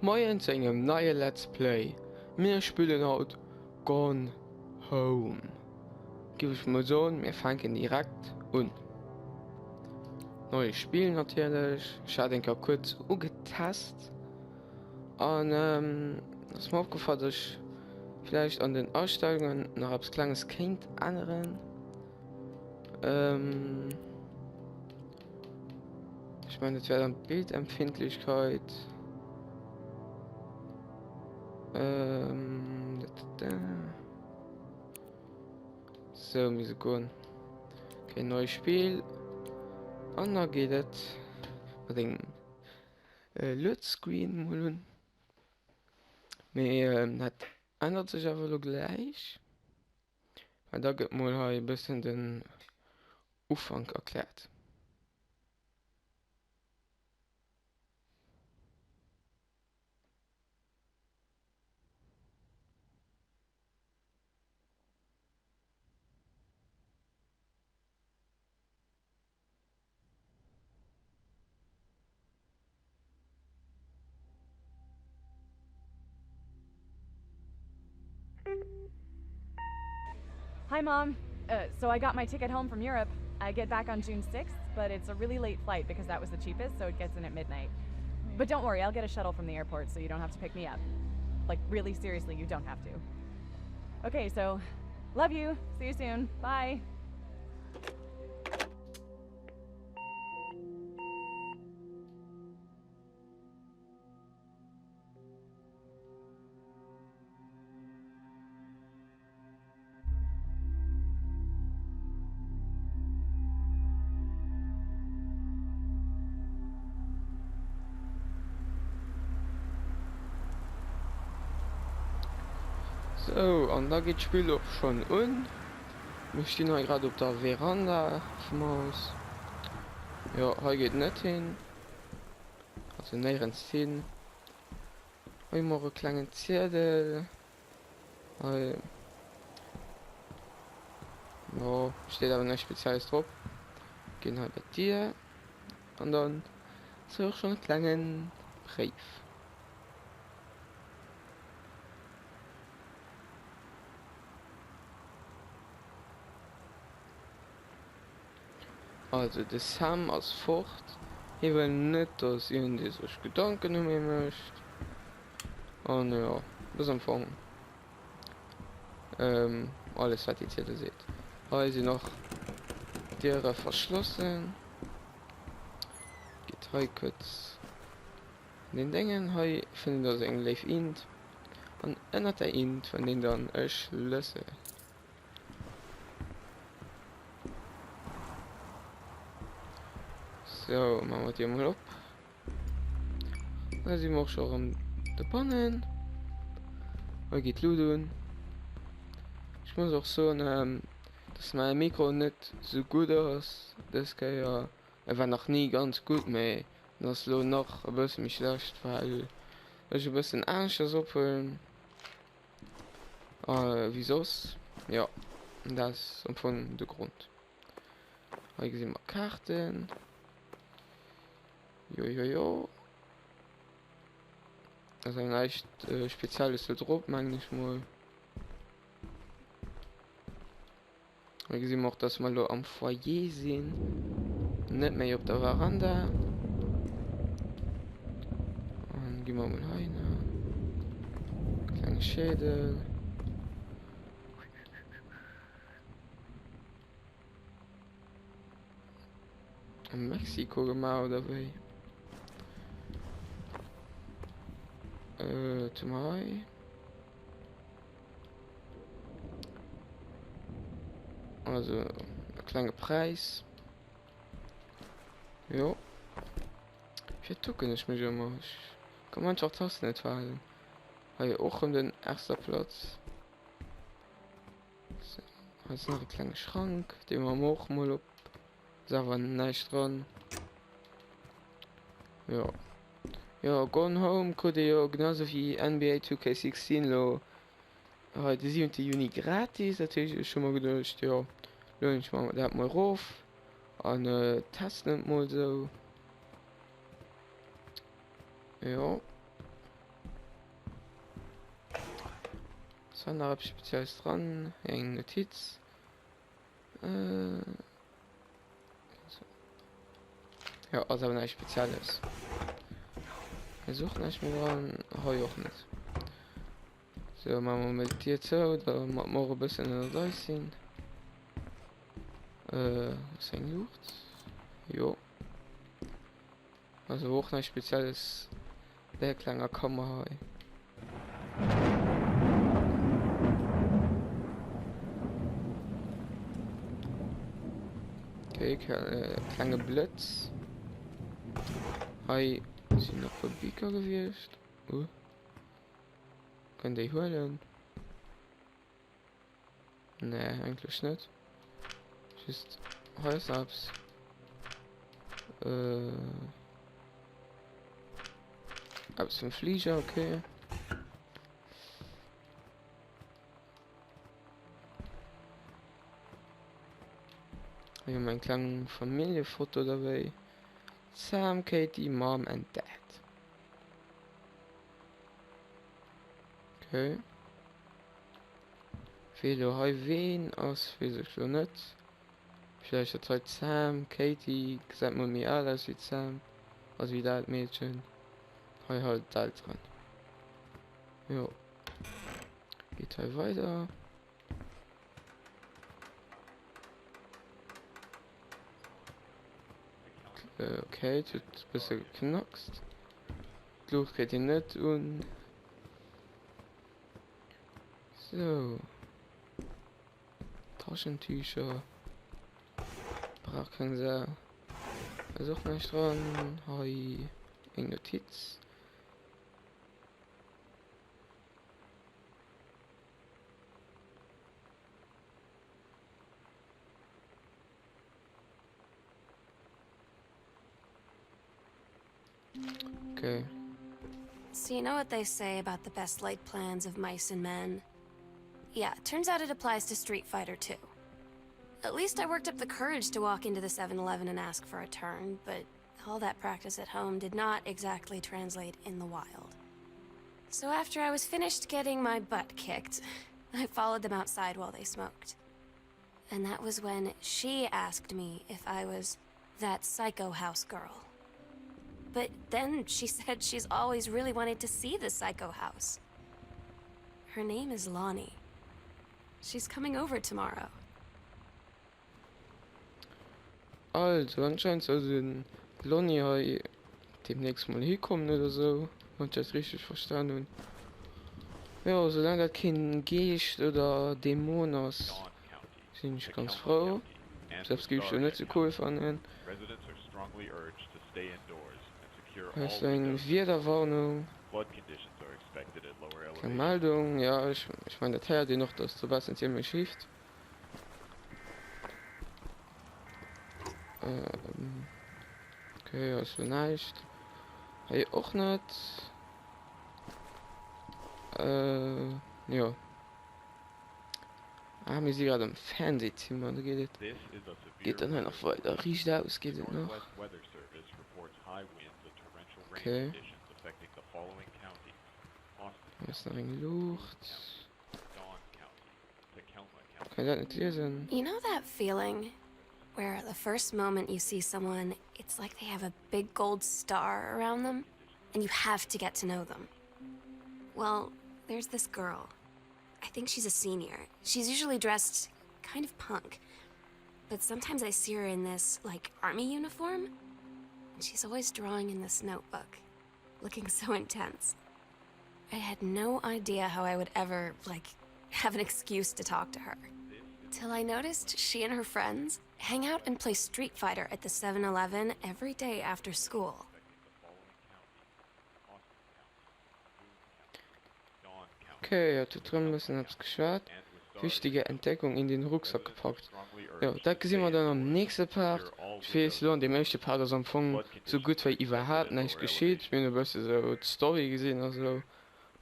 Moien zu engem neie Let's Play. Mir spillen haut Gone Home. Giff ech mol soen, mir fänken direkt un. Neue Spill natierlech. Ech hat eng Kéier kuerz ugetest an ass mer opgefall, dass ech vläicht an den Astellungen nach eppes klenges kéint änneren. Ech mengen et wär dann d'Bildempfindlichkeit. Sou, mir se goen. Okay, neu Spiel. An da geet et mat engem Luedscreen mol un. Mee dat ännert sech awer elo gläich. Well da gëtt mol hei e bëssen den Ufank erkläert. Hi, Mom. Uh, so I got my ticket home from Europe. I get back on June 6th, but it's a really late flight because that was the cheapest, so it gets in at midnight. But don't worry, I'll get a shuttle from the airport so you don't have to pick me up. Like, really seriously, you don't have to. Okay, so love you. See you soon. Bye. Sou, an da geet d'Spill och schonn un. Mir stinn hei grad op der Veranda vum Haus. Jo, hei geet net hin. Also néierens hin. Hei hu mer och e klengen Ziedel. Hei jo, steet awer näischt Spezielles drop. Ginn hei bei d'Dier an dann ass hei och schonn e klenge Bréif. Also de Sam ass fort. Hie wëll net dass iergendee sech Gedanken ëm hie mécht. An jo, dat ass am Fong alles wat déi Ziedel seet. Hei sinn och d'Diere verschlossen. Geet hei kuerz an den Déngen. Hei fënnt een da seng léif Int. An ënnert der Int fënnt een dann e Schlëssel. Sou, maache mer d'Dier mol op. Da si mer och scho rëm dobannen. Hei geet d'Lut un. Ech muss och soen, dass mäi Mikro net sou gutt ass dës Kéier. E war nach ni ganz gutt, mee en ass elo nach e bësse méi schlecht, well ech e bëssen aneschters ophuelen wéi soss. Jo, dat ass am Fong de Grond. Hei gesi mer Kaarten. Jo, jo, jo. Ass awer näischt Spezielles do drop, mengen ech mol. Hei gesi mer och, dass mer elo am Foyer sinn, net méi op der Veranda. An gi mer mol hei nach. Klenge Schädel. A Mexiko gemaach oder wéi? Äh, zum hei. Also, e klenge Präis. Jo. Fir ducken ech mech ëmmer. Ech kann einfach d'Tasten net verhalen. Hei och rëm den erster Platz. Hei ass nach e klenge Schrank, dee maache mer och mol op. Ass awer näischt dran. Jo. Jo, Gone Home krut ee jo genau sou wéi NBA 2K16 lo hei de 7. Juni gratis. Dat heescht, ech hu mer geduecht, jo, lueden ech mer dat mol erof an testen et mol sou. Jo. Ass hei nach eppes Spezielles dran? Eng Notiz. Äh. Jo, ass awer näischt Spezielles. Hei ass och näischt méi dran. Hei och net. Sou, maache mer mol d'Dier zou, damat mer och e bëssen ënnert eis sinn. Äh, ass eng Luucht? Jo. Ass awer och näischt Spezielles där klenger Kammer hei. Okay, klenge Blëtz. Hei sinn nach e puer Biker gewiescht. Uh. Kënnt déi huelen? Nee, eigentlech net. Just hei ass nach eppes. Äh, eppes vum Flieger, okay. Hier hu mer eng kleng Familljefoto derbäi. Sam, Katie, Mom and Dad. Okay. Wee lo hei ween ass, weess ech lo net. Villäicht dat hei d'Sam, d'Katie gesäit mol méi al aus wéi d'Sam, also wéi dat Meedchen. Hei halt d'Elteren. Jo. Geet hei weider. Okay, et huet e bësse geknackst. D'Luucht kritt een net un. So. Taschentücher. Brauch keng Sau. Ass och näischt dran. Hei eng Notiz. Okay. So you know what they say about the best laid plans of mice and men? Yeah, turns out it applies to Street Fighter too. At least I worked up the courage to walk into the 7-Eleven and ask for a turn, but all that practice at home did not exactly translate in the wild. So after I was finished getting my butt kicked, I followed them outside while they smoked. And that was when she asked me if I was that psycho house girl. But then she said she's always really wanted to see the psycho house. Her name is Lonnie. She's coming over tomorrow. Also anscheinend soll den Lonnie hei demnächst mol hikommen oder sou, wann ech dat richteg verstan hunn. Jo, soulaang dat keen Geescht oder Dämon ass, sinn ech ganz frou. Selbst géif ech jo net sou cool fannen. Hei ass eng Wiederwarnung. Keng Meldung, jo ech mengen dat héiert een och, dass dobaussen zimmlech schifft. Ähm, okay, ass lo näischt. Hei och net. Äh, jo. Ah, mir si grad am Fernsehzimmer, do geet et geet dann hei nach weider. Riicht aus geet et nach. Okay. Hei ass nach eng Luucht. Kann dat net liesen. You know that feeling where the first moment you see someone, it's like they have a big gold star around them and you have to get to know them? Well, there's this girl. I think she's a senior. She's usually dressed kind of punk. But sometimes I see her in this, like, army uniform. And she's always drawing in this notebook, looking so intense. I had no idea how I would ever, like, have an excuse to talk to her. Till I noticed she and her friends hang out and play Street Fighter at the 7-Eleven every day after school. Okay, hat huet rëm bëssen eppes geschwat. Wichtige Entdeckung in den Rucksack gepackt. Jo, dat gesi mer dann am nächste Part. Ech weess, elo an deem éischte Part ass am Fong sou gutt wéi iwwerhaapt näischt geschitt. Mir hunn e bësse sou d'Story gesinn a sou,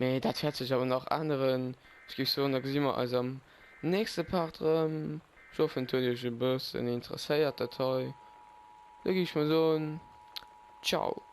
mee dat wäert sech awer nach änneren. Ech géif soen, da gesi mer eis am nächste Part rëm. Ech hoffen, et huet iech e bëssen interesséiert dat hei. Da géif ech mol soen, Ciao.